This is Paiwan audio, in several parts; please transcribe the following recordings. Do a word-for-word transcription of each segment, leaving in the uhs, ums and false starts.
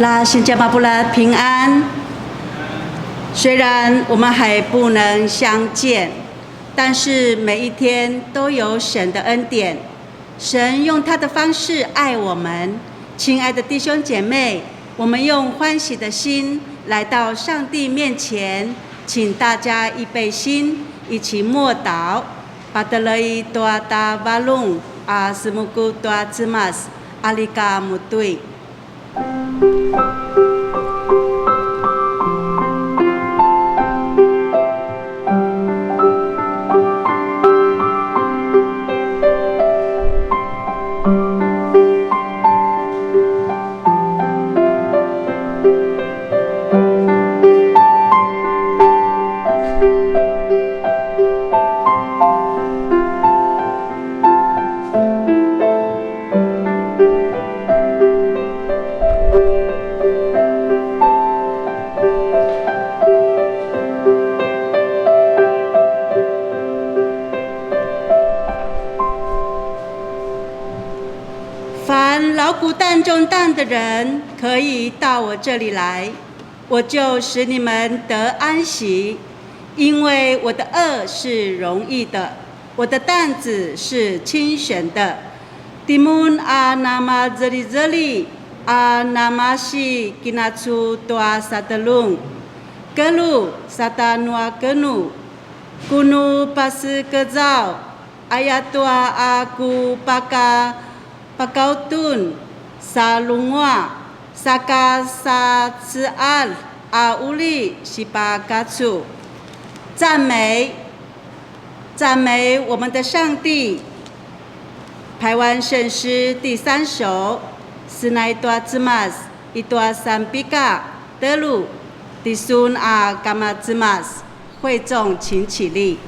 La sintjamapulat 平安。虽然我们还不能相见，但是每一天都有神的恩典。神用他的方式爱我们。亲爱的弟兄姐妹，我们用欢喜的心来到上帝面前，请大家预备心，一起默祷。Patelei tua tja varung a semuku tua Cemas, alika mutui. 凡劳苦担重担的人，可以到我这里来，我就使你们得安息。因为我的轭是容易的，我的担子是轻省的。Timun a namazelizeli a namasi kinacu tua satelung, kelu satanuakenu, ku nu pasekezaw, ayatua a ku paka pakautun, sa lungua, saka sa ceal a uli sipakacu. 赞美，赞美我们的上帝。排湾圣诗第三首，Senai tua Cemas, i tua sanpika, telu, tisun a kama Cemas. 会众请起立。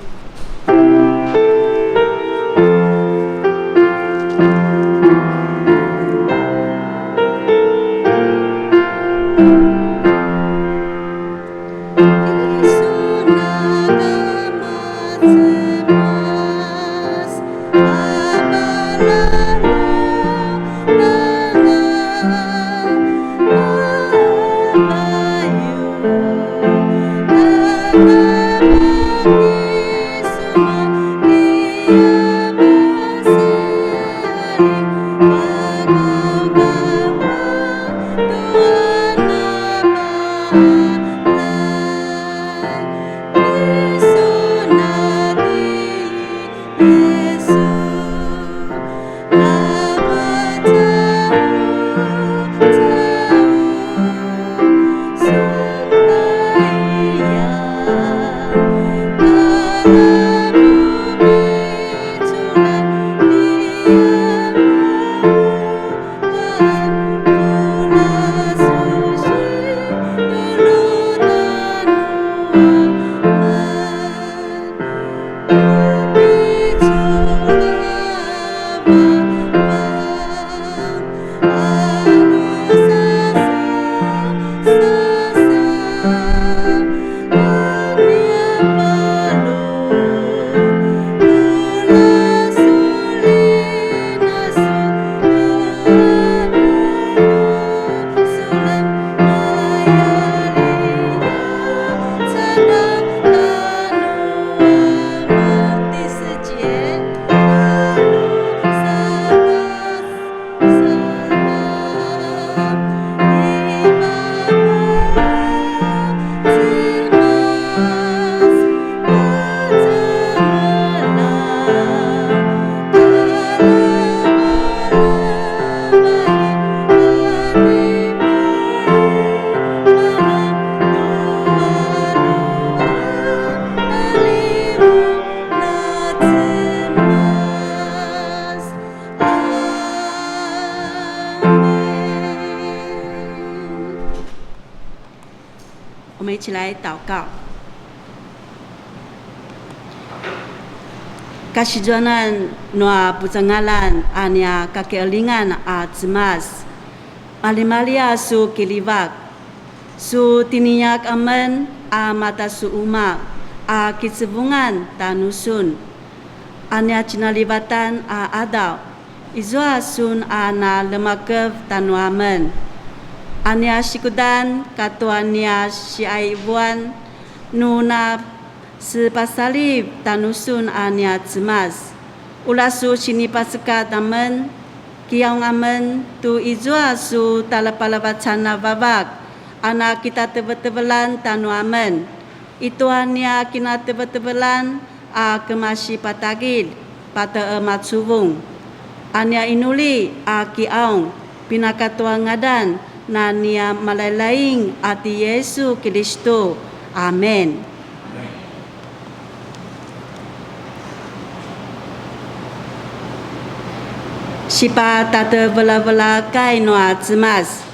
我们一起来祷告。Kasizuanan nua puzangalan a nia kakielingan a Cemas, maljimalji a su kiljivak, su tiniyak amen a mata su umaq a kicevungan tanusun, a nia cinalivatan a qadaw, izua sun a na lemakev tanuamen. A nia sikudan katua nia siaivuan nu na sepasaliv tanusun a nia Cemas. Ula su sinipacekat amen, kiaung amen tu izua su talepalevacan a vavak a na kitatevetevelan tanuamen. I tua nia kinatevetevelan a kemasi patagilj, pateqemacuvung, a nia inuli a kiaung, pinakatua ngadan na nia malailaing a ti Yesu Kilistu. Amen. Sipatatevelakay nua Cemas,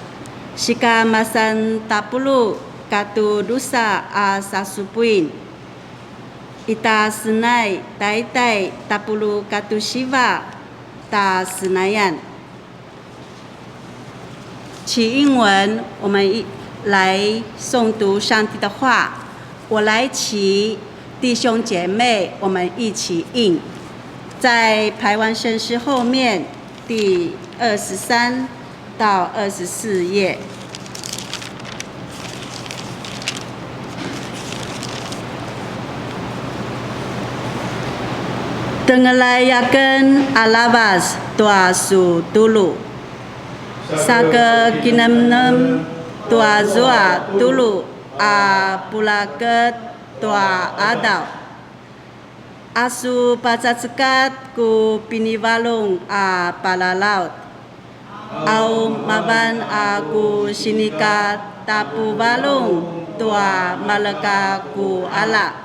sika masan tapuluq katu drusa a sasupuin. Ita senai, taitai tapuluq katu siva ta senayan. 起英文，我们一来诵读上帝的话。我来祈，弟兄姐妹，我们一起应。在排湾圣诗后面第二十三到二十四页。 Tengelay aken aravac tua su tulu. Saka kinemnem tua zua tulu a pulaket tua qadaw. A su pacacekat ku pinivarung a palalaut. Au mavan a ku sinikatapuvarung tua mareka ku qalja.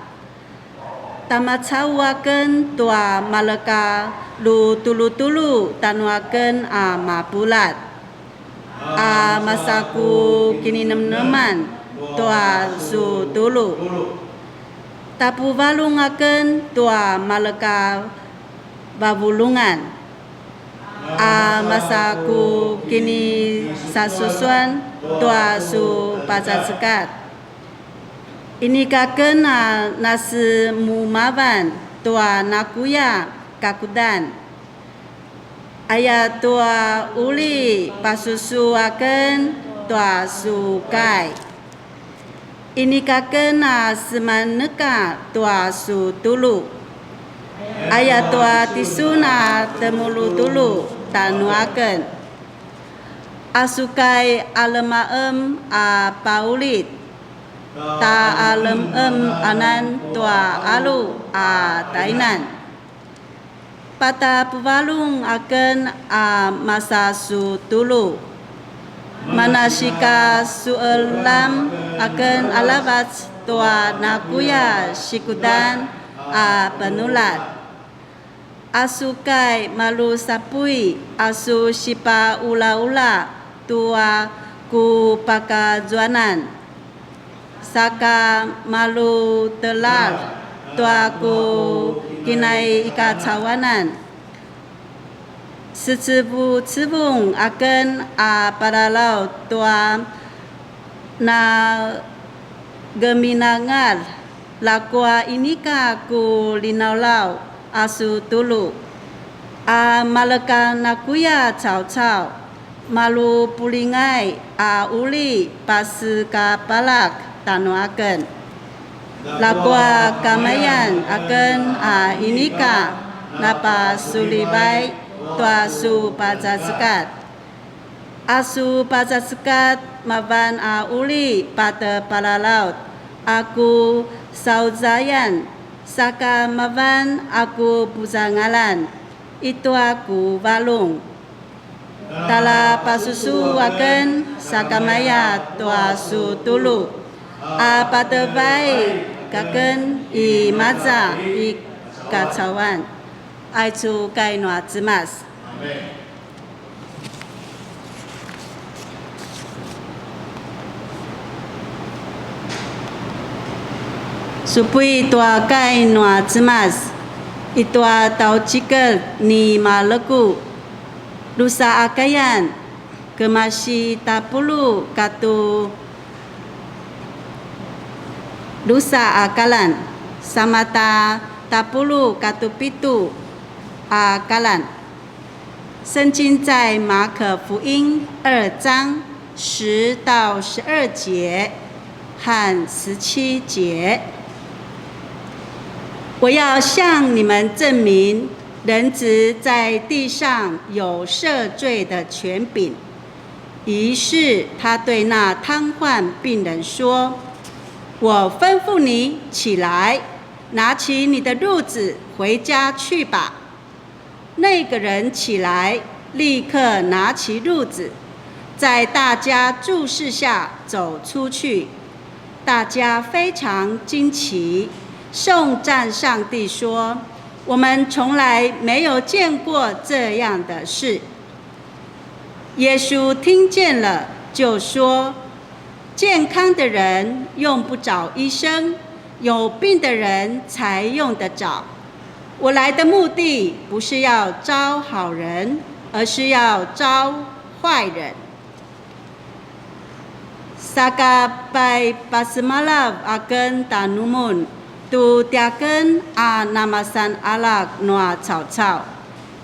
Tamacau aken tua mareka lutulutulu tanuaken a mapuljat, a masa ku kininemneman tua su tulu. Tapuvarung aken tua mareka vavulungan, a masa ku kinisasusuan tua su pacacekat. Inika aken a nasemumavan tua nakuya kakudan. Ayatua uri pasusu aken tua su kai. Inika aken a semaneka tua su tulu. Ayatua tisun a temulutulu tanuaken. A su kai alemaem a paulit, ta alemem anan tua alu a tainan. Patapuvarung aken a masa su tulu. Manasika suelam aken aravac tua nakuya sikudan a penuljat. A su kai malusapui a su sipaulaula tua ku pakazuanan. Saka maluteljar tua ku kinaikacauanan. Secevucevung aken a palalaut tua na geminangal, ljakua inika ku linaulaw a su tulu. A mareka nakuya caucau, malupulingay a uri pasekapalak tanuaken. Ljakua kamayan aken a inika napasulivay tua su pacacekat. A su pacacekat mavan a uri patepalalaut a ku sauzayan, saka mavan a ku puzangalan i tua ku varung. Tala pasusu aken sakamaya tua su tulu, a patevay kaken i maza i kacauan. Aicu kai nua Cemas. Amen. Supuin tua kai nua Cemas, i tua tjaucikel ni Maleku, drusa a kayan, kemasi tapuluq katua drusa a kalan, samata tapuluq katua pitju a kalan. 圣经在马可福音二章十到十二节和十七节。我要向你们证明，人子在地上有赦罪的权柄。于是他对那瘫痪病人说：“我吩咐你起来，拿起你的褥子回家去吧。” 那个人起来，立刻拿起褥子，在大家注视下走出去。大家非常惊奇，颂赞上帝说：“我们从来没有见过这样的事。” 耶稣听见了，就说：“健康的人用不着医生，有病的人才用得着。我来的目的不是要招好人，而是要招坏人。” Saka pai pasemalav aken tanumun tu tiaken a namasan aljak nua caucau.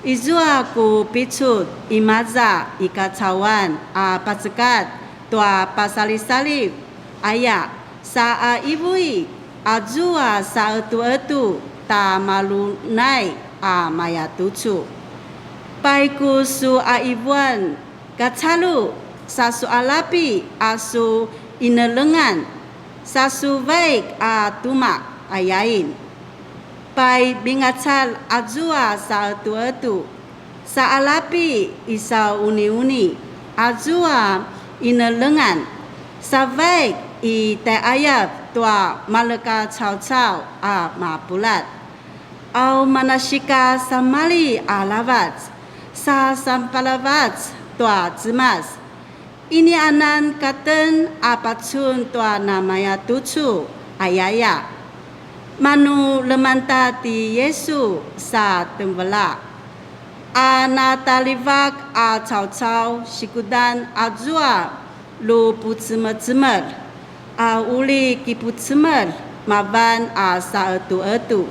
Izua ku picul imaza i kacauan a pacekad tua pasalisaliv aya, sa a ivui azua saetuetu ta malunay a mayatucu. Pai ku su a ivuan, kacalu, sa su alapi a su inelengan, sa su vaik a tuma, ayain. Pai bingacalj azua saetuetu, sa alapi i sauniuni azua inelengan, sa vaik i tjaiayap tua maljekacaucau a mapuljat. Au manasika samali aravac, sa saparavac tua Cemas. Inianan katen a pacun tua namayatucu, ayaya. Manu lemanta ti Yesu sa temvela. A natalivak a caucau sikudan azua lupucemecemel, a uri kipucemel mavan a saetuetu.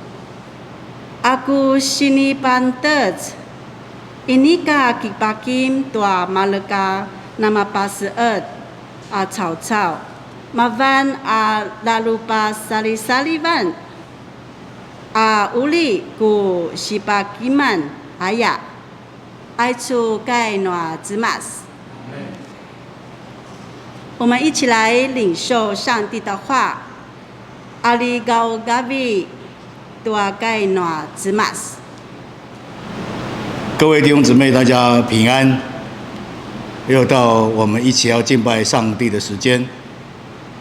A ku sinipantec, inika kipakim tua maljeka namapaseet a caucau, mavan a lalupasalisalivan, a uri ku sipakiman aya. Aicu kai nua Cemas. 我们一起来领受上帝的话。Aligawgavi tua kai nua Cemas. 各位弟兄姊妹，大家平安。又到我们一起要敬拜上帝的时间。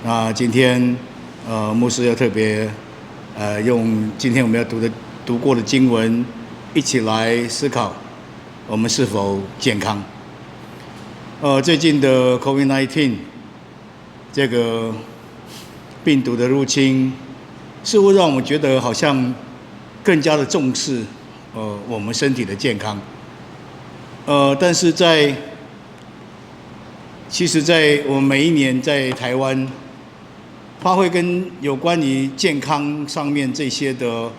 那今天，呃，牧师要特别，呃，用今天我们要读的，读过的经文，一起来思考我们是否健康。呃，最近的 COVID nineteen 这个病毒的入侵，似乎让我们觉得好像更加的重视，呃，我们身体的健康。呃，但是在，其实在我们每一年在台湾，花卉跟有关于健康上面这些的，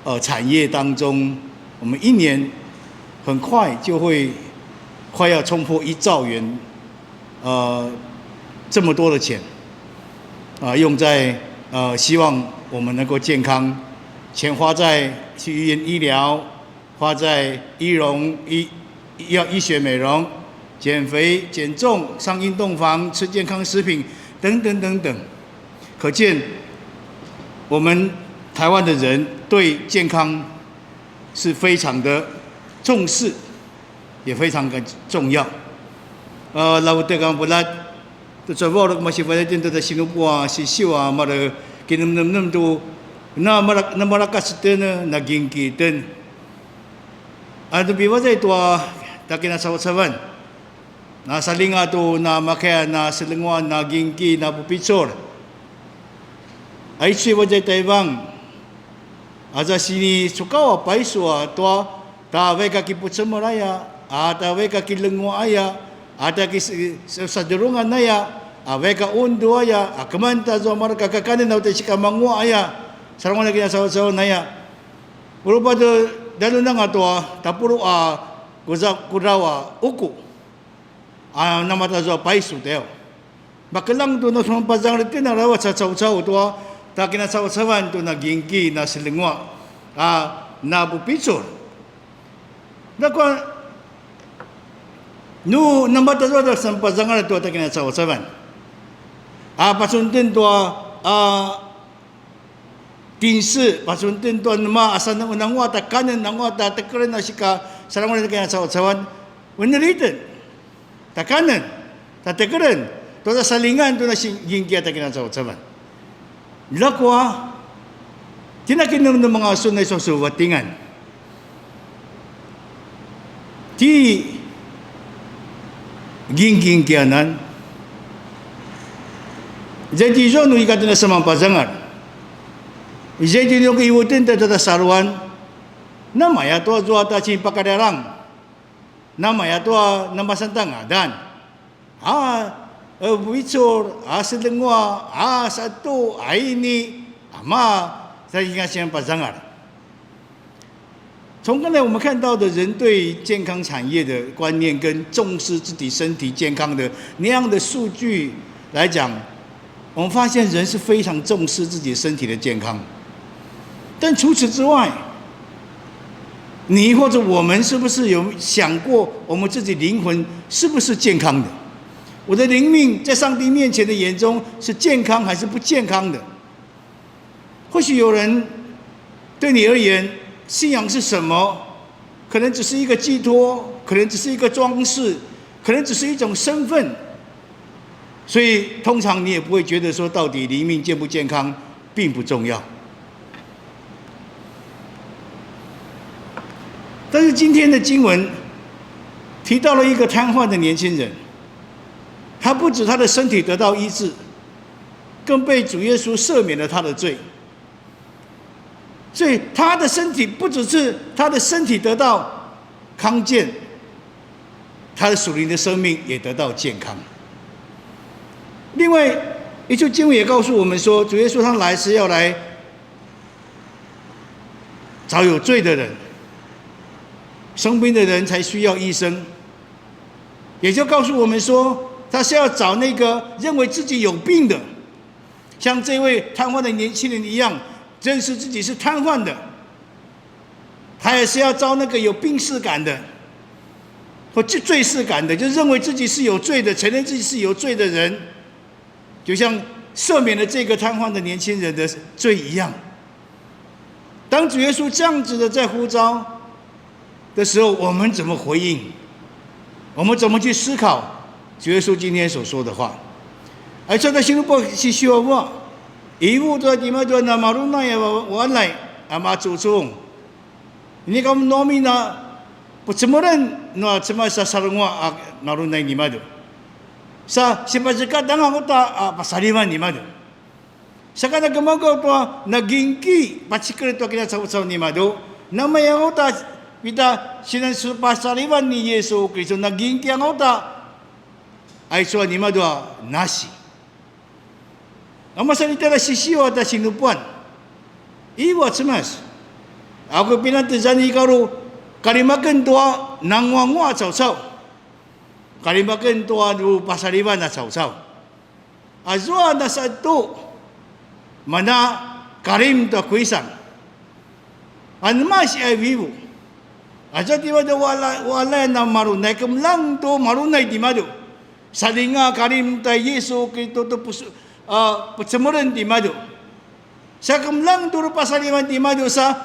呃，产业当中，我们一年很快就会快要冲破一兆元，呃，这么多的钱，啊，用在，呃，希望我们能够健康，钱花在去医院医疗，花在医容、医，要医学美容、减肥、减重、上运动房、吃健康食品等等等等。可见我们台湾的人对健康是非常的重视，也非常的重要。呃，老德刚不拉，这外头嘛是为了真的在新加坡啊，是秀啊，嘛的给那么那么多，那么那么那个是真的，那经济真。 A nu pivazay tua tja kinacavacavan, na salinga tu na makaya, na selenguan, na gingki, na pupicul. Aicu i valjay Taivang, aza sinicukaw a paisu a tua, ta vaik a kipucemel aya, a ta vaik a kilenguaq aya, a ta kisadurungan aya, a vaik a undu aya, a keman ta zua mareka kakanen a uta sikamanguaq aya, saranguan a kinacavacavan aya. Uru pa tu dalunanga tua, tapuluq a kuza-, kudraw a uku, a namatazua paisu tayaw. Makeljang tu na semanpazangal itjen aravac a caucau tua, ta kinacavacavan tu na gingki na selenguaq, a na pupicul. Ljakua, nu namatazua ta semanpazangal tua ta kinacavacavan. A pacun itjen tua, a, tinsi, pacun itjen tua nema, asa nanguaq ta kanen, nanguaq ta tekelen a sika, saranguan a kinacavacavan, veneli itjen. Ta kanen, ta tekelen, tua ta salingan tu na si-, gingki a ta kinacavacavan. Ljakua, tjen a kinemenem anga sun a isu su vatingan. Ti gingking kianan. Izay ti zua nu ika tjen a semanpazangal. Izay ti nu ika ivutin ta ta saluan. Namaya tua zua ta cinpakadarang. Namaya tua namasan ta ngadan. A, e, vicur, a, selenguaq, a, satu, a, ini, ama, sa kinga semanpazangal. 从刚才我们看到的人对健康产业的观念跟重视自己身体健康的那样的数据来讲，我们发现人是非常重视自己身体的健康。但除此之外，你或者我们是不是有想过，我们自己灵魂是不是健康的？我的灵命在上帝面前的眼中是健康还是不健康的？ 或许有人对你而言，信仰是什么？可能只是一个寄托，可能只是一个装饰，可能只是一种身份。所以通常你也不会觉得说到底灵命健不健康并不重要。但是今天的经文提到了一个瘫痪的年轻人，他不止他的身体得到医治，更被主耶稣赦免了他的罪。所以他的身体不只是他的身体得到康健，他的属灵的生命也得到健康。另外一处经文也告诉我们说，主耶稣他来是要来找有罪的人，生病的人才需要医生，也就告诉我们说，他是要找那个认为自己有病的，像这位瘫痪的年轻人一样，认识自己是瘫痪的，他也是要招那个有病视感的，或罪视感的，就认为自己是有罪的，承认自己是有罪的人，就像赦免了这个瘫痪的年轻人的罪一样。当主耶稣这样子的在呼召的时候，我们怎么回应？我们怎么去思考主耶稣今天所说的话？Aicu a tja sinupu sisiu a vua, ivu tua timadju a na marunai a ualai a macucung. Inika nu amin a pucemelen nua Cemas a sarenguaq a marunai nimadju. Sa sipacekad anga uta a pasalivan nimadju. Saka na kemakaw tua na gingki pacikel tua kinacavacavan nimadju. Namaya uta pita sinan su pasalivan ni Yesu Kiristu na gingki anga uta. Aicu a nimadju a nasi. A masan itjen a sisiu a tja sinupuan. Ivu a Cemas. Aku pinatezan ika ru kalimaken tua nanguanguaq a caucau. Kalimaken tua ru pasalivan a caucau. Azua na satu mana kalim tua kuisang. Anema si aivivu. Aza timadju uala-, ualai na marunai kemeljang tu marunai timadju. Salinga kalim ta Yesu Kiristu tu pus-, a, pucemelen timadju. Sa kemeljang tu ru pasalivan timadju sa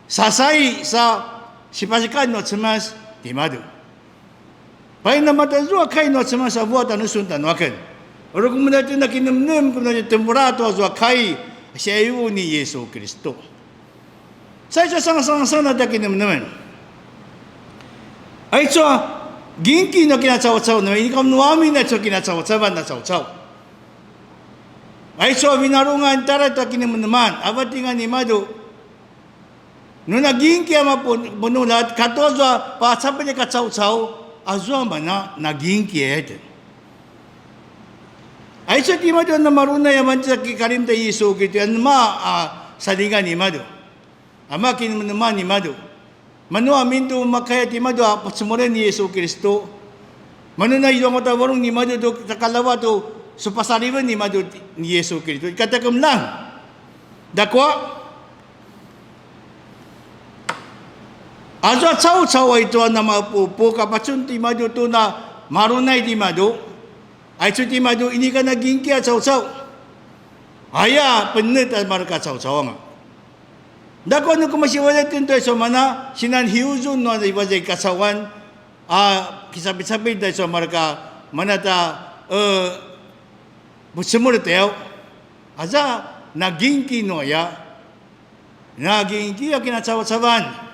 sasai sa sipacekad nua Cemas timadju. Pai namatazua kai nua Cemas a vua tjanusun tjanuaken. Uri kemuda tjen a kinemnem, kemuda tjen a temvela tua zua kai, siaivu ni Yesu Kiristu. Sa aicu a sangasangasan a tja kinemnemen. Aicu a gingki na kinacavacavan, inika nu amin aicu a kinacavacavan a caucau. Aicu a vinarungan tara ta kinemeneman, a vatingan nimadju. Nu na gingki a mapu-, penuljat, katua zua pacapilj ka caucau, azua mana na gingki a ete. Aicu timadju na marunai a manja ki kalim ta Yisu Kiristu, anema a salingan nimadju. Ama kinemeneman nimadju. Manu amin tu makaya timadju a pacemuren ni Yisu Kiristu. Manu na izua angata varung nimadju tu takalava tu supasaliven nimadju ni Yisu Kiristu. Kata kemelang. Dakua. Azua caucau a itua na mapupu kapacun timadju tu na marunai timadju. Aicu timadju inika na gingki a caucau. Aya penet a mareka caucau anga. Dakua nu kemasi vazay tjen tu aicu mana, sinan hiuzun nua i vazay kacauan, a kisapicapilj ta aicu mareka mana ta, e, pucemur tayau. Aza na gingki nua ya. Na gingki a kinacavacavan.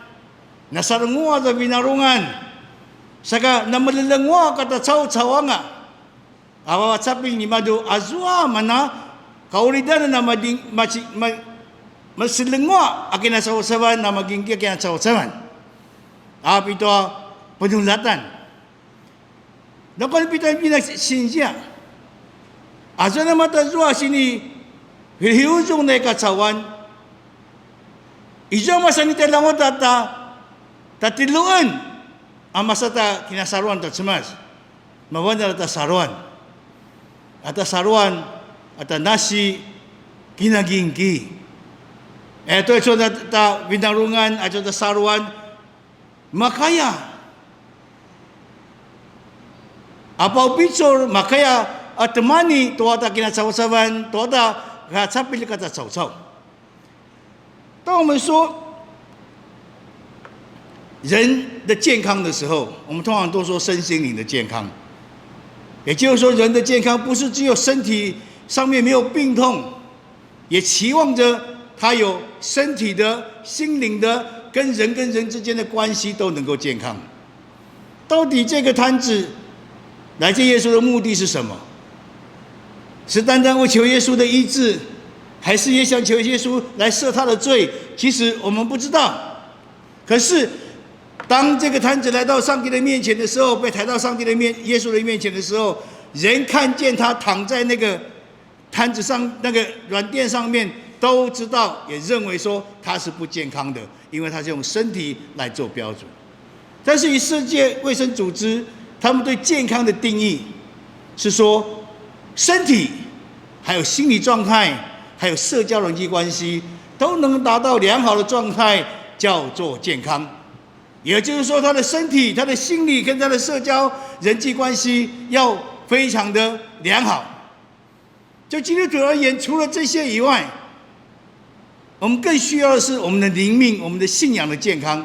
Na sarenguaq a vinarungan. Saka na melelenguaq kata caucau anga. A vavacapilj nimadju azua mana kauridan na mading-, maci-, ma-, maselenguaq a kinacavacavan na magingki a kinacavacavan. A pitua penuljatan. Nakuya pitua pina sinzia. Azua na matazua sini hiuzung na i kacauan. Izua masa ni telangu ta, ta, ta tiluan. A masa ta kinasaruan ta cemas. Mavan a ta saruan. A ta saruan, a ta nasi, kinagingki. E, tu aicu ta, ta vinarungan, aicu ta saruan, makaya. A paupicul, makaya, a temani, tua ta kinacavacavan, tua ta kacapilj kata caucau. 当我们说人的健康的时候，我们通常都说身心灵的健康。也就是说，人的健康不是只有身体上面没有病痛，也期望着他有身体的、心灵的，跟人跟人之间的关系都能够健康。 到底这个摊子来见耶稣的目的是什么？是单单为求耶稣的医治，还是也想求耶稣来赦他的罪？其实我们不知道。可是，当这个摊子来到上帝的面前的时候，被抬到上帝的面，耶稣的面前的时候，人看见他躺在那个 摊子上那个软垫上面都知道，也认为说他是不健康的，因为他是用身体来做标准。但是以世界卫生组织，他们对健康的定义是说，身体、还有心理状态、还有社交人际关系，都能达到良好的状态，叫做健康。也就是说，他的身体、他的心理跟他的社交人际关系要非常的良好。 就基督徒而言，除了这些以外，我们更需要的是我们的灵命、我们的信仰的健康。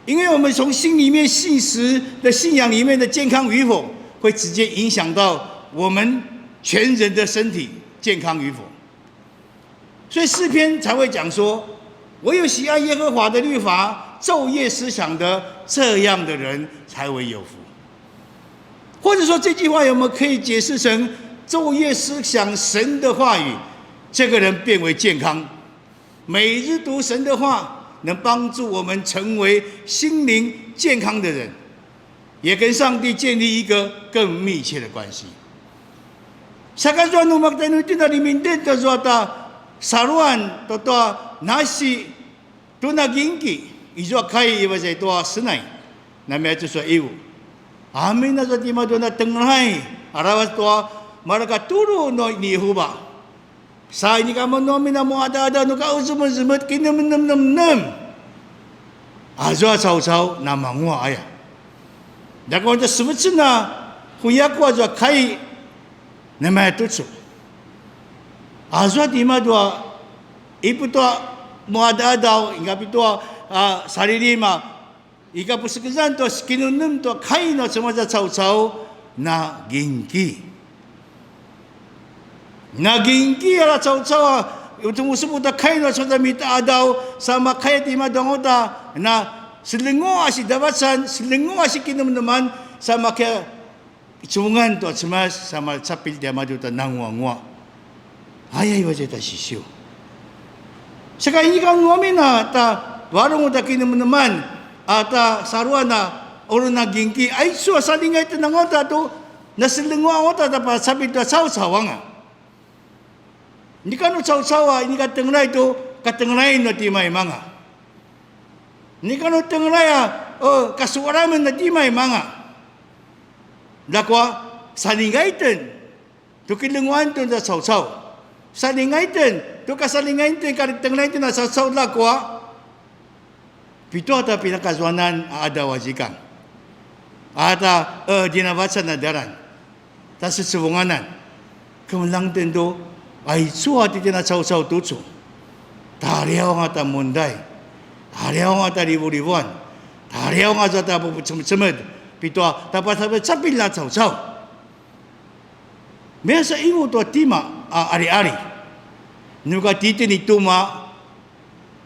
因为我们从心里面信实的信仰里面的健康与否，会直接影响到我们全人的身体健康与否。所以诗篇才会讲说，唯有喜爱耶和华的律法，昼夜思想的，这样的人才为有福。 或者说这句话有没有可以解释成昼夜思想神的话语，这个人变为健康？每日读神的话，能帮助我们成为心灵健康的人，也跟上帝建立一个更密切的关系。Saka zua nu makatanu tina limindin ta zua ta saruan tua nasi tu na gingki, izua kai iva zai tua senai. Namaya tu sua ivu. Amin na zua timadju na tengelay. Aravat tua mareka tulu no ni Yehuva. Sa ini kamu no mina mu ada ada no ka uzumun zumut kinem nem nem nem. Azua sau sau na mangua aya. Dako ta sebutsena huyaku azua kai. Namaya tucu. Azua timadju a ipu tua muadaadaw, inga pitua, a, salilima, ika pusekezan tua sikinemnem tua kai nua Cemas a caucau, na gingki. Na gingki a caucau a, utemusepu ta kai nua Cemas a mitaadaw, sa makaya timadju angata, na selengu a sidavacan, selengu a sikinemneman, sa makaya Icuvungan tua Cemas sa macapilj tiamadju ta nanguanguaq. Aya iwazay ta sisiu. Saka inika nu amin a ta varung ta kinemeneman a ta saruan a uri na gingki, aicu a salinga itjen anga uta tu, na selengua uta ta pacapit tua caucau anga. Inika nu caucau a inika tengelay tu, katengelain na timaimanga. Inika nu tengelay a, e, kasuaramen na timaimanga. Ljakua, salinga itjen tu kilenguan tu na caucau. Salinga itjen tu kasalinga itjen, katengelain itjen na caucau ljakua. Pitua ta pinakazuanan a qadaw a zikang. Ata, e, djinavacan a djalan. Ta secevunganan. Kemeljang itjen tu, aicu a titjen a caucau tucu. Taliaw anga ta munday. Taliaw anga ta livurivuan. Taliaw anga ta pupucemecemed. Pitua, ta pacapicapil a caucau. Mesa ivu tua tima a ariari. Nuka titjen i tuma,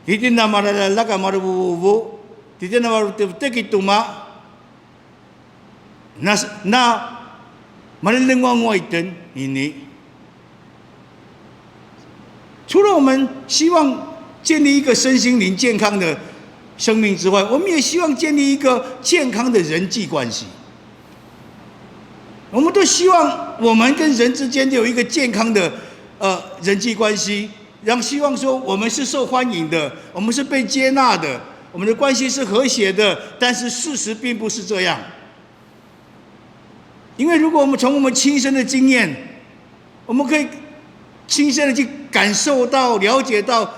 titjen a maralalaka maruvuvuvu, titjen a marutevetek i tuma, na, na maralenguangua itjen ini. 除了我们希望建立一个身心灵健康的生命之外，我们也希望建立一个健康的人际关系。我们都希望我们跟人之间有一个健康的，呃，人际关系，让希望说我们是受欢迎的，我们是被接纳的，我们的关系是和谐的，但是事实并不是这样。因为如果我们从我们亲身的经验，我们可以亲身的去感受到、了解到，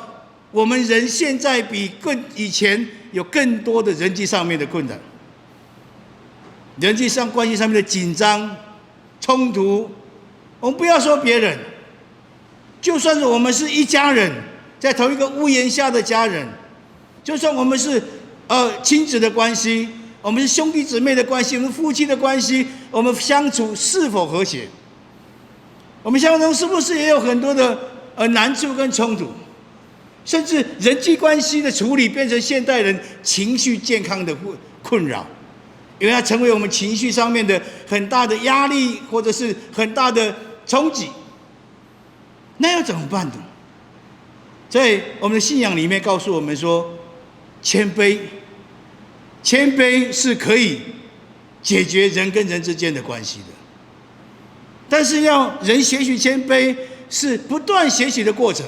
我们人现在比更以前有更多的人际上面的困难，人际上关系上面的紧张、冲突。我们不要说别人，就算是我们是一家人，在同一个屋檐下的家人，就算我们是，呃，亲子的关系，我们是兄弟姊妹的关系，我们夫妻的关系，我们相处是否和谐？我们相处中是不是也有很多的，呃，难处跟冲突？甚至人际关系的处理变成现代人情绪健康的困，困扰，因为它成为我们情绪上面的很大的压力，或者是很大的冲击。那要怎么办呢？在我们的信仰里面告诉我们说，谦卑，谦卑是可以解决人跟人之间的关系的。但是要人学习谦卑，是不断学习的过程。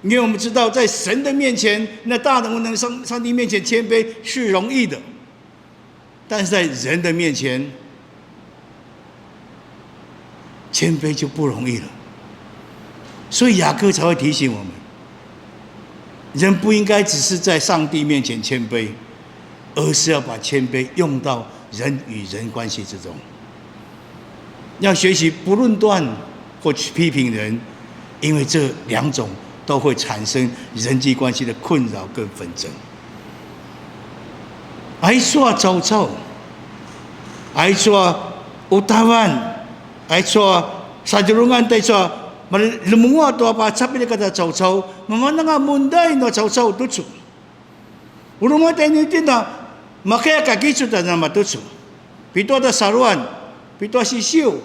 因为我们知道，在神的面前，那大能无能上，上帝面前谦卑是容易的。 但是在人的面前，谦卑就不容易了。所以雅各才会提醒我们，人不应该只是在上帝面前谦卑，而是要把谦卑用到人与人关系之中。要学习不论断或去批评人，因为这两种都会产生人际关系的困扰跟纷争。 Aicu a caucau, aicu a utavan, aicu a sadjurungan, ta aicu a lemenguaq tua pacapilj kata caucau, mamananga munday nua caucau tucu. Urunga ta ini tina, makaya kakicu ta namatucu. Pitua ta saruan, pitua sisiu,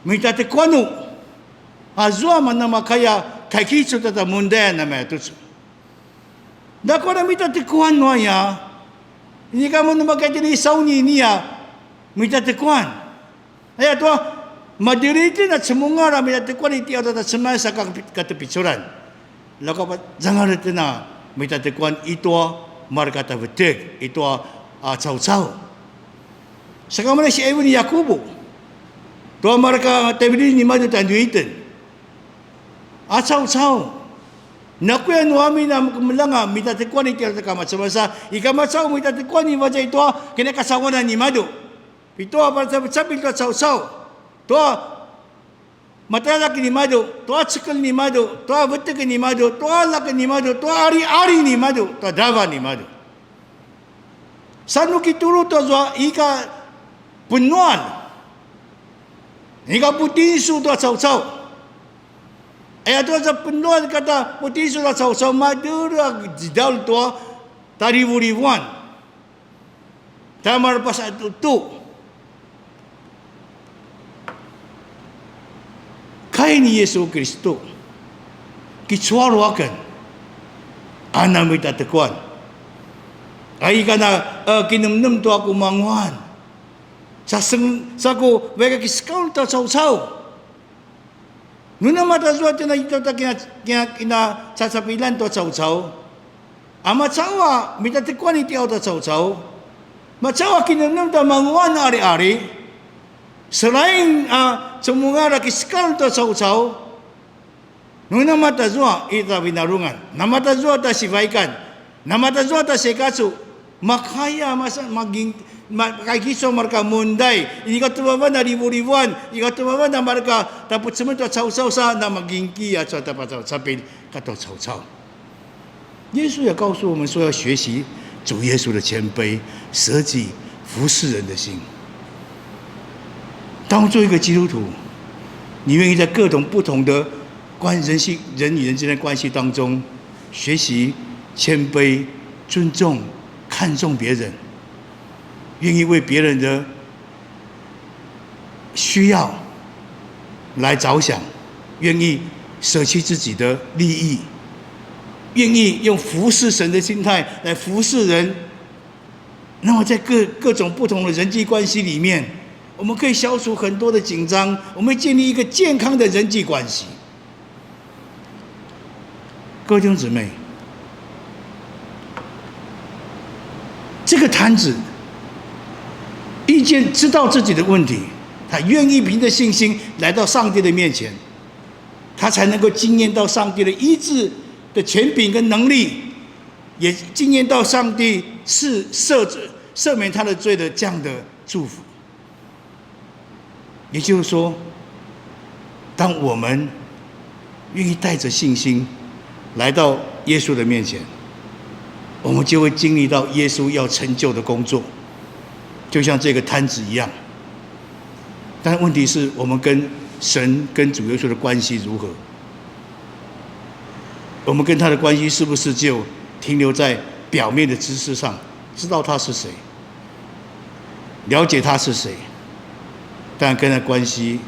mitatekuanu, azua mana makaya kakicu ta munday namatucu. Ljakua na mitatekuan nu aya. Inika mun nu makaya tjini sauni nia mitatekuan. Aya tua, madjulu itjen a cemungal a mitatekuan i tiaw ta Cemas a ka, katepiculan. Ljakua pazangal itjen a mitatekuan i tua mareka tavetek, i tua, a, caucau. Saka mana si Evan Yakubu. Tua mareka tavililj nimadju tjanuitjen. A caucau. Nakuya nu amin a kemeljang a mitatekuan i tiaw ta Kama Cemas a, i Kama Cemas mitatekuan i vazay tua kinakasawanan nimadju. Pitua pacapicapilj tua caucau. Tua matjaljaljak nimadju, tua cekelj nimadju, tua vetjek nimadju, tua aljak nimadju, tua ariari nimadju, tua drava nimadju. Sa nu kitulu tua zua ika penuan. Ika putinsu tua caucau. Aya tua za penuan kata putinsu tua caucau, madjulu a djedaulj tua tjarivurivuan. Tja marepasa tutu. Ai ni Yesu Kristu, kicualu aken, a na mitatekuan. Ai kana, e, kinemnem tua ku manguan. Sa seng, sa ku, vaik a kisekaul tua caucau. Nu namatazua tjen a ita ta kina, kina, kina cacapilan tua caucau. A macau a mitatekuan i tiaw tua caucau. Macau a kinemnem tua manguan a ari-ari. Selain a cemungal a kisekaul tua caucau. Nu namatazua ita vinarungan. Namatazua ta sivaikan. Namatazua ta sekacu. Makaya masa maging, ma-, kaikisu mareka mundai, inika tu mavan a rivurivuan, inika tu mavan a mareka tapucemen tua caucau sa na magingki a cua tapacaucapil katua caucau. 耶稣也告诉我们说，要学习主耶稣的谦卑、舍己、服侍人的心。当做一个基督徒，你愿意在各种不同的关人性、人与人之间的关系当中，学习谦卑、尊重、看重别人，愿意为别人的需要来着想，愿意舍弃自己的利益，愿意用服侍神的心态来服侍人。那么，在各各种不同的人际关系里面，我们可以消除很多的紧张，我们建立一个健康的人际关系。各位弟兄姊妹，这个摊子已经知道自己的问题，他愿意凭着信心来到上帝的面前，他才能够经验到上帝的医治的权柄跟能力，也经验到上帝是赦赦免他的罪的这样的祝福。也就是说，当我们愿意带着信心来到耶稣的面前，我们就会经历到耶稣要成就的工作，就像这个摊子一样。但问题是我们跟神、跟主耶稣的关系如何？我们跟他的关系是不是只有停留在表面的知识上，知道他是谁，了解他是谁，但跟他关系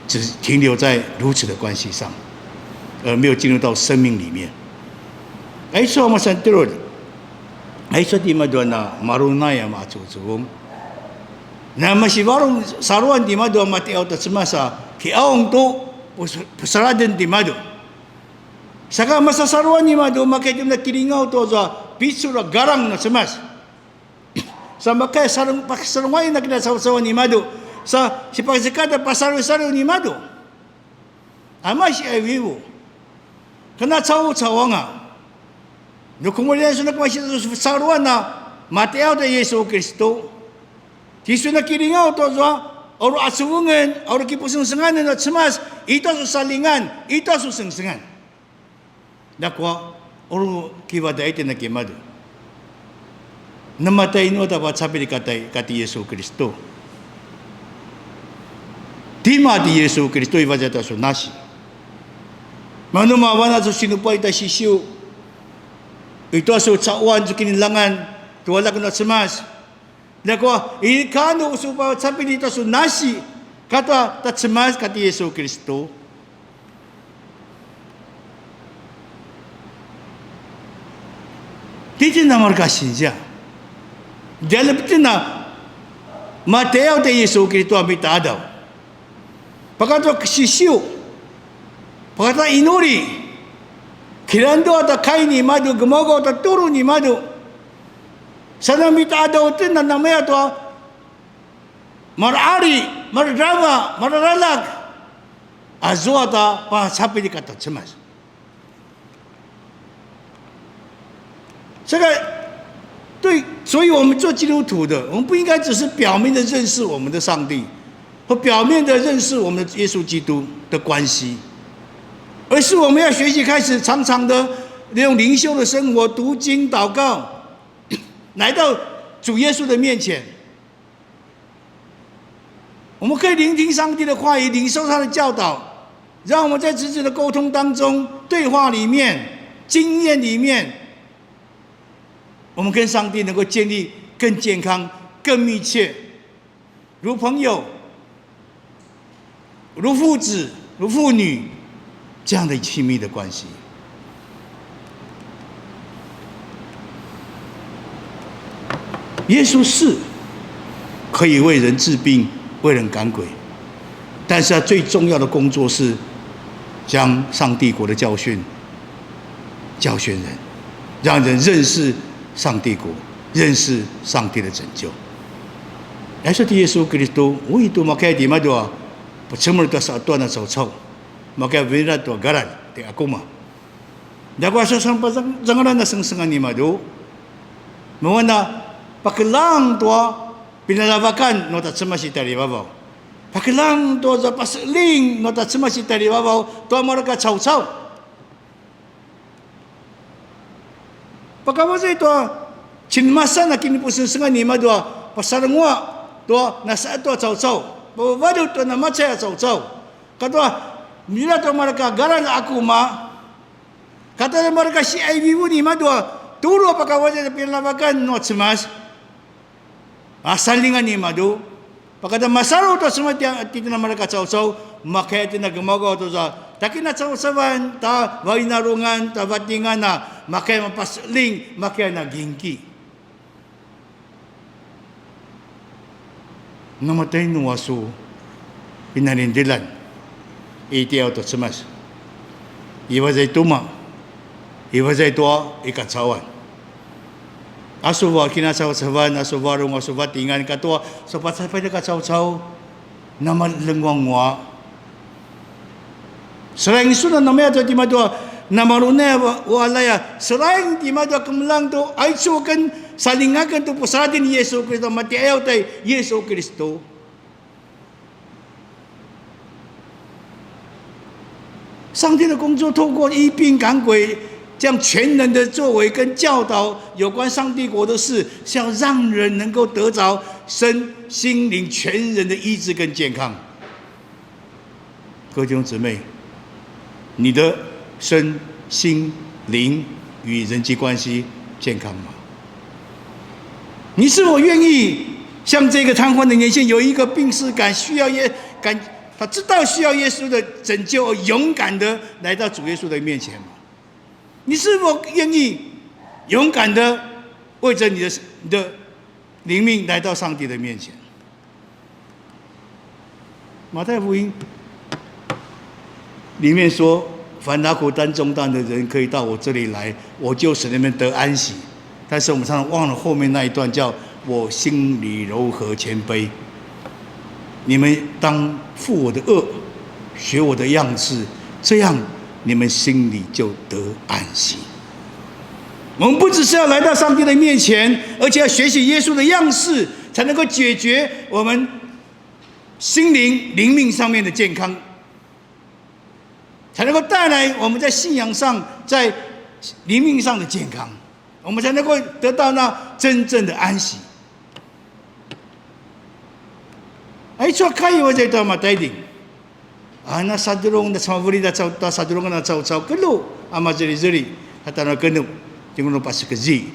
只停留在如此的关系上，而没有进入到生命里面。Aicu a masan telur, aicu timadju a na marunay a macucuvung. Na masivarung saruan timadju a matiaw ta Cemas a kiaung tu pus-, pusaraden timadju. Saka masasaruan nimadju, makaya tjen a kilingaw tua zua picul a galang na Cemas. Sa makaya sarung-, pakasarungayan a kinacavacavan nimadju. Sa sipakacekatan pasaliwsaliw nimadju. Ama si aivivu. Kana caucau anga. Nu kemuljayan sun a kemasi tu saruan a matiaw ta Yesu Kristu. Tisun a kilingaw tua zua, a uru a cuvungen, a uru kipusengsenganen a Cemas, i tua su salingan, i tua su sengsengan. Ljakua, uru kivadaq itjen a kimadju. Namatjainu a tja vacapilj kati, kati Yesu Kristu. Tima ti Yesu Kristu i vazat a su nasi. Manu mavan a su sinupuay ta sisiu. I tua su caquan su kineljangan, tu aljak nua Cemas. Ljakua, inika nu su vacapilj i tua su nasi, katua ta Cemas kati Yesu Kristu. Titjen a mareka sinzia. Djalep tjen a matiaw ta Yesu Kristu a mitaqadaw. Pakatua sisiu, pakatua inuri, kilandu a ta kai nimadju, gemaugaw ta turu nimadju. Sa na mitaqadaw tjen a namaya tua marqali, mardrava, mararaljak. Azua ta pasapilj kata Cemas. 这个，对，所以我们做基督徒的，我们不应该只是表面的认识我们的上帝，和表面的认识我们的耶稣基督的关系，而是我们要学习开始常常的利用灵修的生活、读经、祷告，来到主耶稣的面前。 我们可以聆听上帝的话语，领受他的教导，让我们在直接的沟通当中、对话里面、经验里面，我们跟上帝能够建立更健康、更密切，如朋友、如父子、如父女这样的亲密的关系。耶稣是可以为人治病、为人赶鬼，但是他最重要的工作是将上帝国的教训教训人，让人认识上帝国，认识上帝的拯救。Aicu ti Yesu Kiristu, ui tu makaya timadju a pecemel tua saqetjuan a caucau, makaya vinara tua garan ti akuma. Ljakua sa sanpazangalan a sengsengan nimadju, mavan a pakeljang tua pinaljavakan nua ta Cemas i tjarivavaw. Pakeljang tua za paseqeljing nua ta Cemas i tjarivavaw tua mareka caucau. Pakavazay tua cinemasan a kinipusengsengan nimadju a pasarenguaq tua nasaqetju a caucau, pavavaljut tua namacay a caucau, katua nila tua mareka garan a akuma, katua mareka siqaivivu nimadju a tulu a pakavazay tua pinaljavakan nua Cemas. A saljingan nimadju, pakata masalu tua Cemas ti, titjen a mareka caucau, makaya tjen a gemaugaw tua za, ta kinacavacavan, ta vainarungan, ta vatingan a, makaya mapaseqeljing, makaya na gingki. Namatainu a su pinaljingdjeljan i tjayaw tua Cemas? Iva zai tjumaq, iva zai tua i kacauan. A su va kinacavacavan, a su varung, a su vatingan katua, su pacapay ka caucau, namalenguanguaq. Selain sun a namaya tua timadju a namalunay a uqaljay a, selain timadju a kemeljang tu, aicu aken, saljinga aken tu pusaladjen ni Yesu Kiristu, matjaiyaw tjai Yesu Kiristu. 上帝的工作透过医病赶鬼这样全能的作为跟教导有关上帝国的事，是要让人能够得着身心灵全人的医治跟健康。各位弟兄姊妹，你的身心灵与人际关系健康吗？你是否愿意像这个瘫痪的年轻人，有一个病耻感，需要耶感，他知道需要耶稣的拯救，而勇敢的来到主耶稣的面前吗？你是否愿意勇敢的为着你的你的灵命来到上帝的面前？马太福音里面说，凡劳苦担重担的人可以到我这里来，我就使你们得安息。但是我们常常忘了后面那一段，叫我心里柔和谦卑。你们当负我的轭，学我的样式，这样你们心里就得安息。我们不只是要来到上帝的面前，而且要学习耶稣的样式，才能够解决我们心灵、灵命上面的健康，才能够带来我们在信仰上、在灵命上的健康，我们才能够得到那真正的安息。Aicu a kai iwazay tua mataiding. A na sadrung na samavurid a cau, ta sadrung na caucau kelu a mazelizeli, kata na kenu, tingunu pasekezi.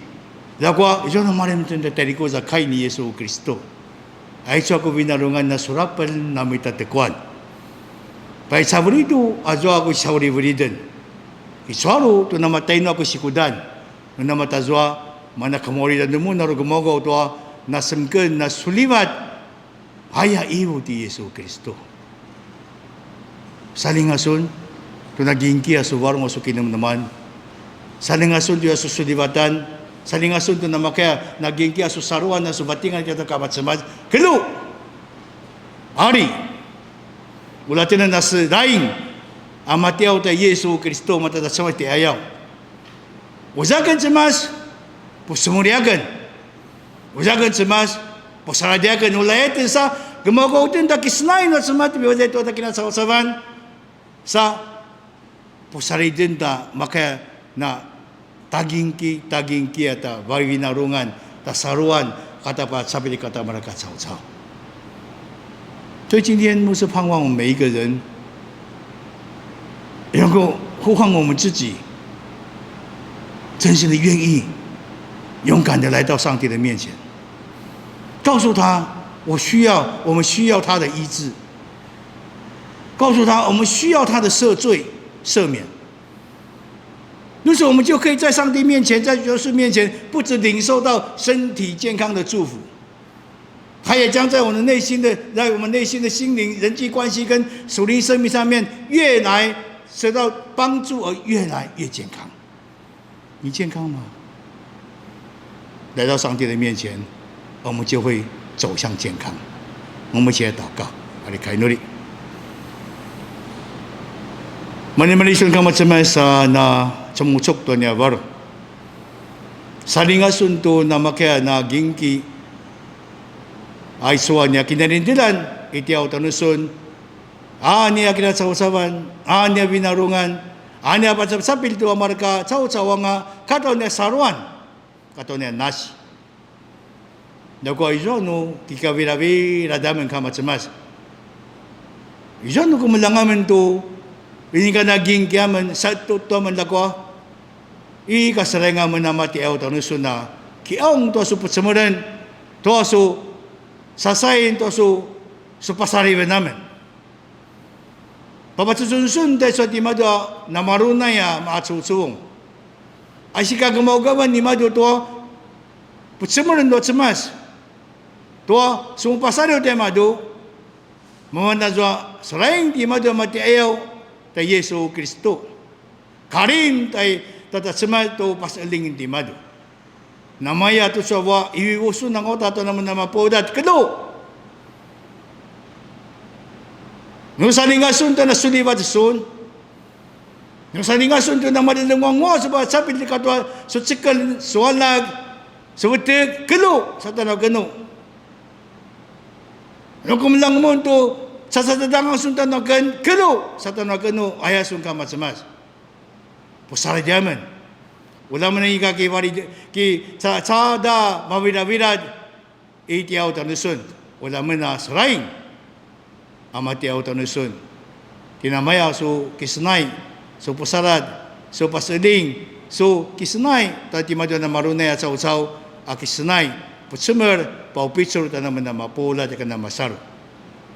Ljakua, izua na malim tunda tadikuza kai ni Yesu Kristo. Aicu a ku vinarungan na surapel na mitatekuan. Pai savuridu, azua ku sauriviriden. Icualu tu namatainu a ku sikudan. Nuna matazua, mana kemaulidan nu mun a ru gemaugaw tua, na semken, na sulivat, aya ivu ti Yesu Kristo. Salingasun, tu na gingki a su varung a su kinemneman. Salingasun tu a su sulivatan. Salingasun tu na makaya, na gingki a su saruan, a su vatingan kita kamacemas. Kelu! Ari! Ula tjena na sedaing, a matiaw ta Yesu Kristo, mata ta cawai ti ayaw. Uza aken Cemas, pusemuliaken. Uza aken Cemas, pusaladjaken. Ulaya aken sa, gemaugaw aken ta kisenay na Cemas, biwazay tua ta kinacavacavan. Sa, pusaladjen ta makaya na tagingki, tagingki ata vaginarungan, ta saruan, kata pa sapili kata mareka caucau. 所以今天牧师盼望我们每一个人能够呼唤我们自己，真心的愿意、勇敢的来到上帝的面前，告诉他，我需要，我们需要他的医治。告诉他我们需要他的赦罪、赦免。如此，我们就可以在上帝面前，在耶稣面前，不只领受到身体健康的祝福，他也将在我们内心的，在我们内心的心灵、人际关系跟属灵生命上面，越来受到帮助，而越来越健康。你健康吗？来到上帝的面前，我们就会走向健康。我们一起来祷告。Ari kainuri. Mani mani sun kama cemai sa na cemucuk tu nia varu. Salinga sun tu na makaya na gingki. Aisua nia kinarindilan itiau tanusun. A nia kinacaucavan, a nia vinarungan, a nia pacapcapil tu a marka caucau anga, katua nia saruan, katua nia nasi. Ljakua izua nu kikavilavila damen kama cemas. Izua nu kemeljang amen tu, inika na gingki amen, satu tu amen ljakua. Ika sereng amen a matiaw tanusun a, kiaung tua su pucemelen, tua su sasain, tua su, su pasaliven amen. Papacucun sun taicu a timadju a namarunay a maacuvucuvung. A sika gemaugavan nimadju tua pucemelen tua cemas. Tua sumupasaliw timadju. Mavan azua selaing timadju a matiayaw ta Yesu Kristu. Karin tai tatacemas tu paseling timadju. Namaya tu sua ivivusun angauta tu namun namapudat kelu. Nu salinga sun tu nasulivat sun. Nu salinga sun tu namadilengwangwa su pacapil katua su cekel su alag su vetek kelu satana kenu. Nu kemeljang mun tu sasatadangan sun tana ken kelu satana kenu aya sun kama cemas. Pusaladjamen. Ula men ika ki vari ki ca cada mavilavilad itiaw tanusun. Ula men a selaing a matiaw tanusun. Kinamaya su kisenay, su pusalad, su paseling, su kisenay, ta timadju a namarunay a caucau a kisenay, pucemel, paupicul ta namun namapulat a ken namasalu.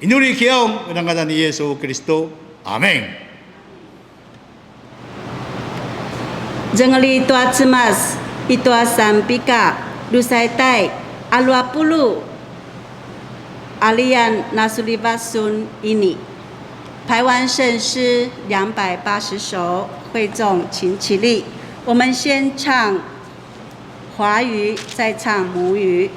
Inuri kiaung, ina ngadan ni Yesu Kristu. Amen. Zengeli tua cemas, i tua sanpika, lusa i tai, alu a pulu, alian nasulivat sun ini. 排完圣诗两百八十首，会众请起立，我们先唱华语，再唱母语。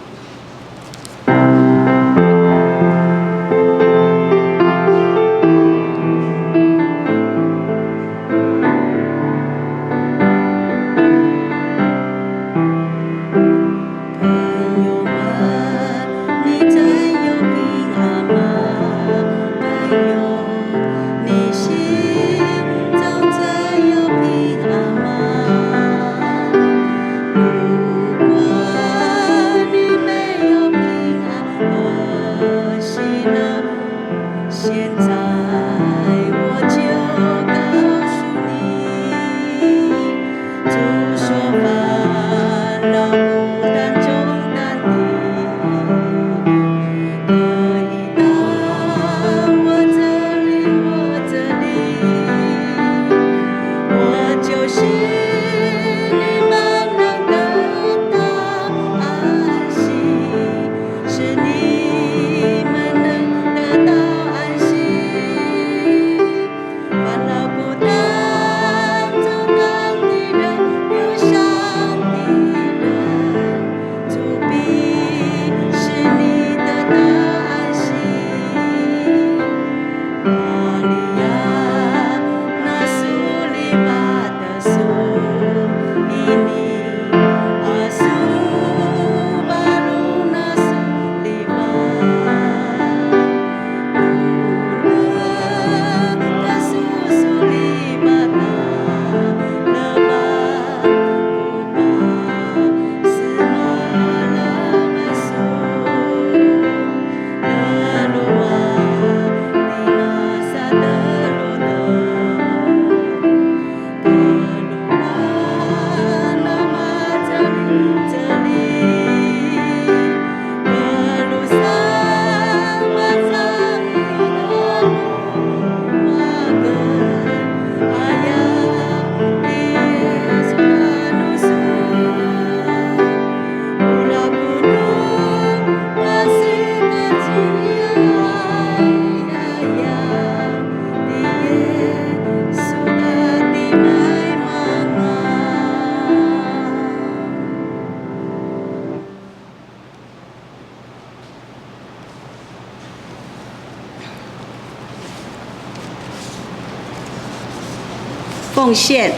奉献，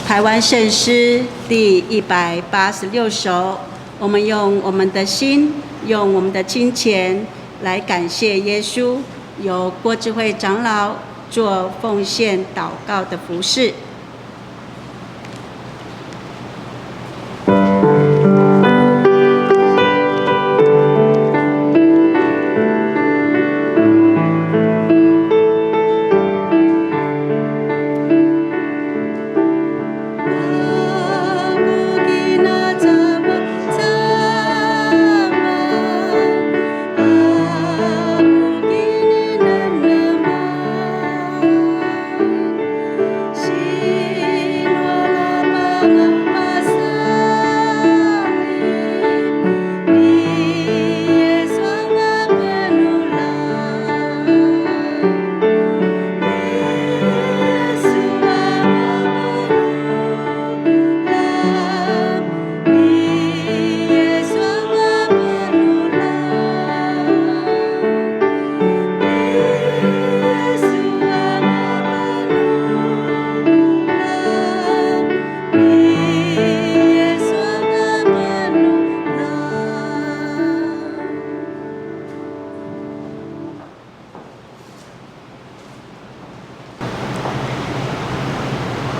台湾圣诗第一百八十六首。我们用我们的心，用我们的金钱来感谢耶稣，由郭志慧长老做奉献祷告的服事。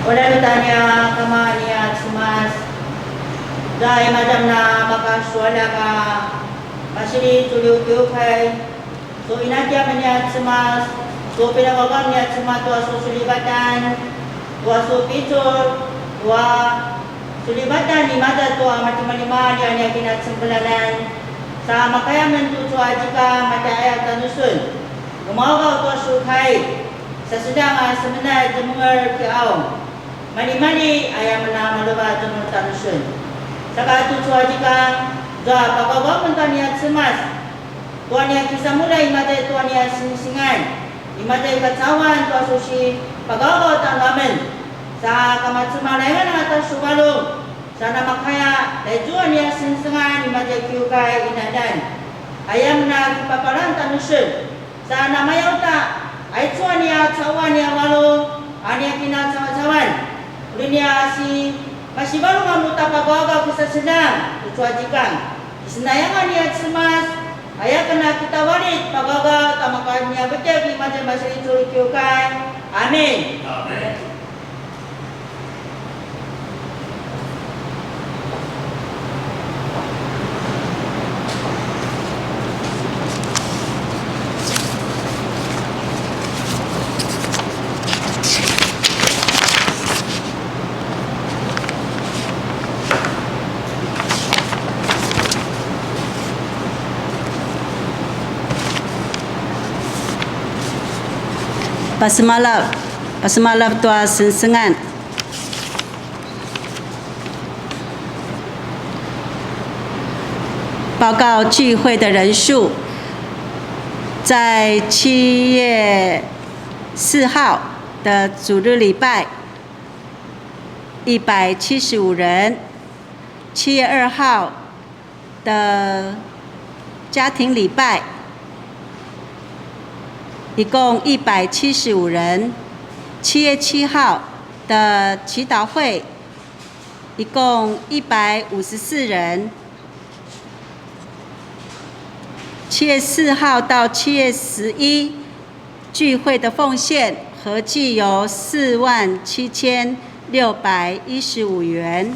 Ula nu tania kama nia Cemas. Dai madam na maka suala ka masili tuliu kiukai. Su inatiam nia Cemas, su pinagagam nia Cemas tua su sulivatan, tua su picul, tua sulivatan ni mata tua matimalima nia nia kinacengkelanan. Sa makaya men tucu a jika mata aya tanusun. Umaugaw tua su kai, sa sedang a semenai jemengar kiaung. Malimali aya mena maleva jemengar tanusun. Saka tucu a jika, zua pagagam men tania Cemas. Tua nia kisamulja i maza i tua nia sengsengan, i maza i kacauan tua su sipagawgaw tjanuamen, sa kamacemalaingan angata su varung, sa namakaya, taicu a nia sengsengan i maza i kiukai inanan. Ayam na kipapalan tjanusun, sa namaya uta, aicu a nia cauan nia varung, a nia kinacavacavan, uri nia si masivarung a mutapagawgaw kisaseljang, tucu a jikang. Kisenayangan nia Cemas, aya ken a kitavalit pagawgaw ta maka nia vetjek i maza i masalicul kiukai. Amin. Amin. Pasemalaw, pasemalaw tua sengsengan. 报告聚会的人数，在七月四号的主日礼拜，一百七十五人，七月二号的家庭礼拜，一共一百七十五人，七月七号的祈祷会，一共一百五十四人。七月四号到七月十一，聚会的奉献合计有四万七千六百一十五元。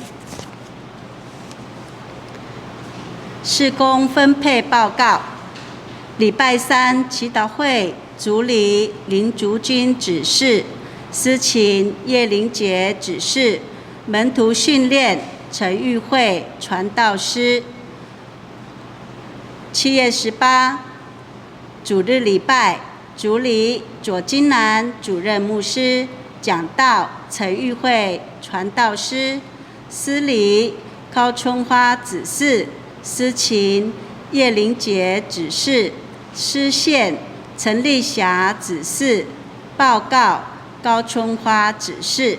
事工分配报告，礼拜三祈祷会 主理林竹君执事，司琴叶玲杰执事，门徒训练陈玉慧传道师。七月十八，主日礼拜，主理左金南主任牧师，讲道陈玉慧传道师， 司礼高春花执事，司琴叶玲杰执事，司献陈丽霞执事，报告高春花执事。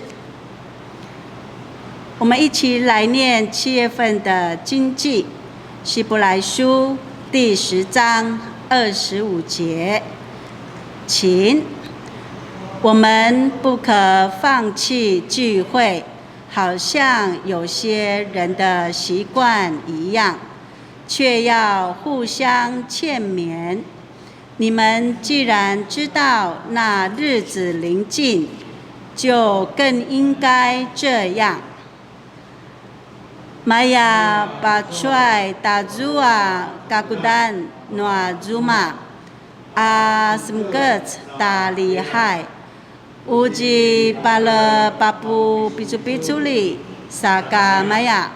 我们一起来念七月份的经句，希伯来书第十章二十五节，请。我们不可放弃聚会，好像有些人的习惯一样，却要互相劝勉。你们既然知道那日子临近，就更应该这样。 Maya pacuay tazua kakudan nua zuma a semekec ta lihay. Uzi palepapupicupiculi sakamaya,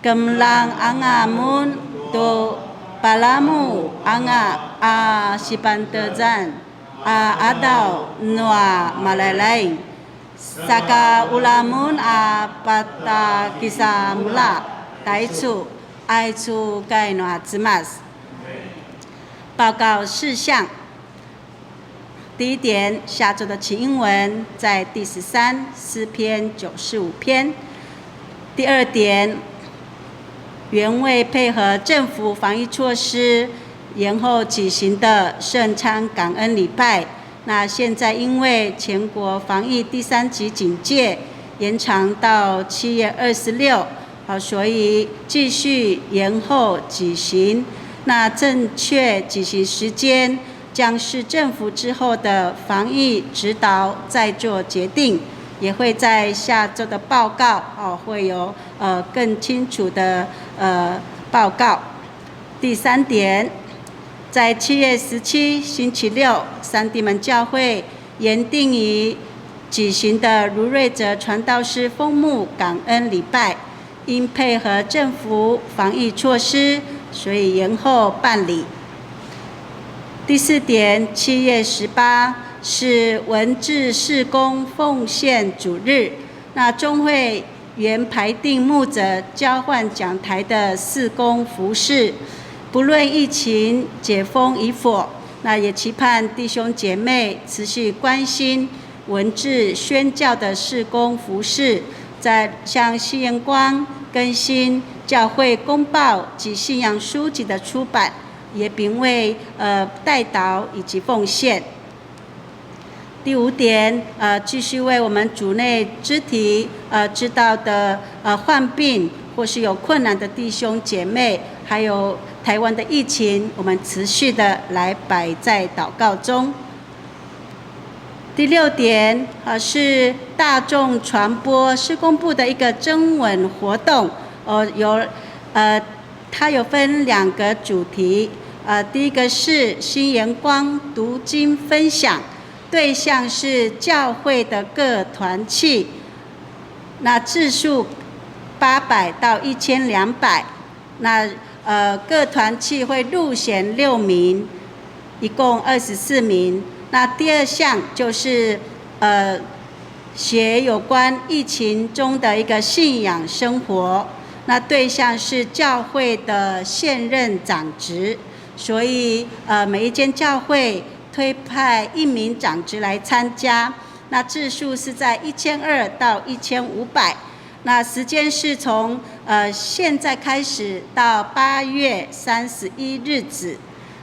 kemeljang anga mun tu palamu anga a sipantezan a qadaw nua Malailaing. Saka ula mun a patakisamula taicu, aicu kai nua Cemas. 报告事项。第一点，下周的情英文在第十三诗篇九十五篇。第二点，原为配合政府防疫措施延后举行的圣餐感恩礼拜，那现在因为全国防疫第三级警戒延长到七月二十六，好，所以继续延后举行。那正确举行时间将是政府之后的防疫指导再做决定，也会在下周的报告，哦，会有，呃，更清楚的，呃，报告。 第三点，在七月十七星期六，三地门教会原定于举行的卢瑞哲传道师封牧感恩礼拜，因配合政府防疫措施，所以延后办理。第四点，七月十八是文字事工奉献主日，那中会 原排定牧者交换讲台的事工服事，不论疫情解封与否，那也期盼弟兄姐妹持续关心文字宣教的事工服事，在像新眼光、更新、教会公报及信仰书籍的出版，也并为，呃，代祷以及奉献。 第五点，呃，继续为我们主内肢体，呃，知道的，呃，患病或是有困难的弟兄姐妹，还有台湾的疫情，我们持续的来摆在祷告中。第六点，呃，是大众传播事工部的一个征文活动，呃，有，呃， 它有分两个主题，呃，第一个是新眼光读经分享，对象是教会的各团契，那字数八百到一千两百，那，呃，各团契会入选六名，一共二十四名。那第二项就是，呃，写有关疫情中的一个信仰生活，那对象是教会的现任长执，所以，呃，每一间教会推派一名长执来参加，那字数是在一千二到一千五百，那时间是从，呃，现在开始到八月三十一日止。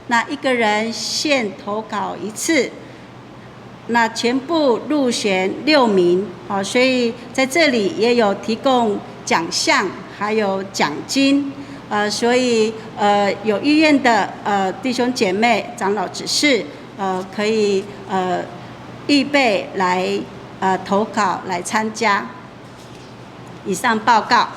那一个人限投稿一次，那全部入选六名，好，所以在这里也有提供奖项，还有奖金，呃，所以，呃，有意愿的，呃，弟兄姐妹、长老执事，呃，可以，呃，预备来，呃，投稿来参加。 以上报告。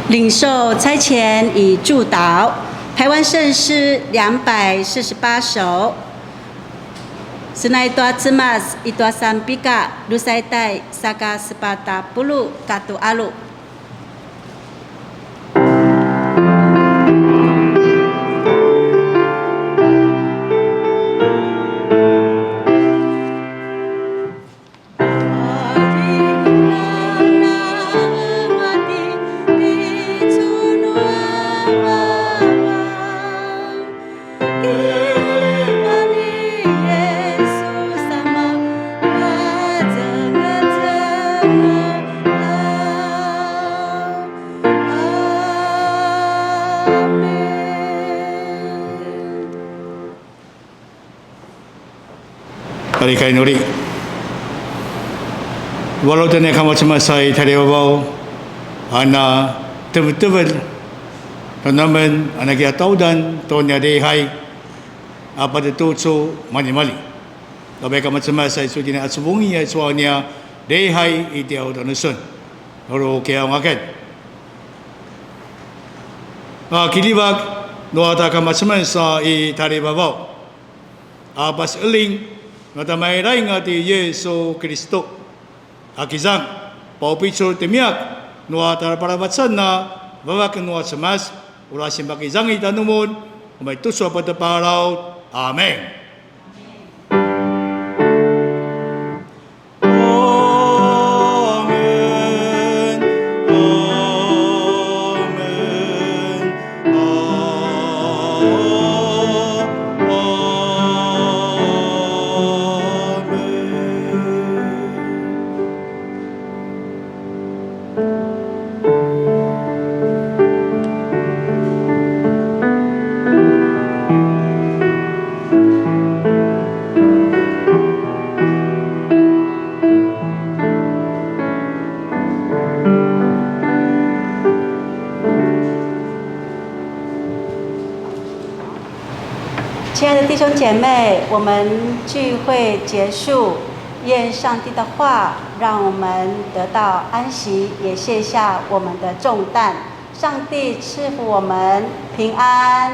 领受差遣与祝祷，台湾圣诗两百四十八首。Senai tua Cemas i tua sanpika, drusa i tai saka sepatj a puluq katua alu. Ikai nuri. Walau tani kama cemasa i tadivavaw, ana tevetevel, tanamen, ana kia taudan, tonya dehai, apa tetucu, mani mali. Labai kama cemasa i sujini acuvungi, i suania dehai, i tiau danusun. Lalu kia ngaken. A kilivak, nua ta kama cemasa i tadivavaw. A paseling, nua tamairainga ti Yesu Kristo. A kizang, paupicul temiak, nua taraparabacan na, vavak nua cemas, ula simbakizangi tanumun, umay tucu a pateparaw. Amen. Amen. Amen. 亲爱的弟兄姐妹，我们聚会结束，愿上帝的话让我们得到安息，也卸下我们的重担。上帝赐福我们平安。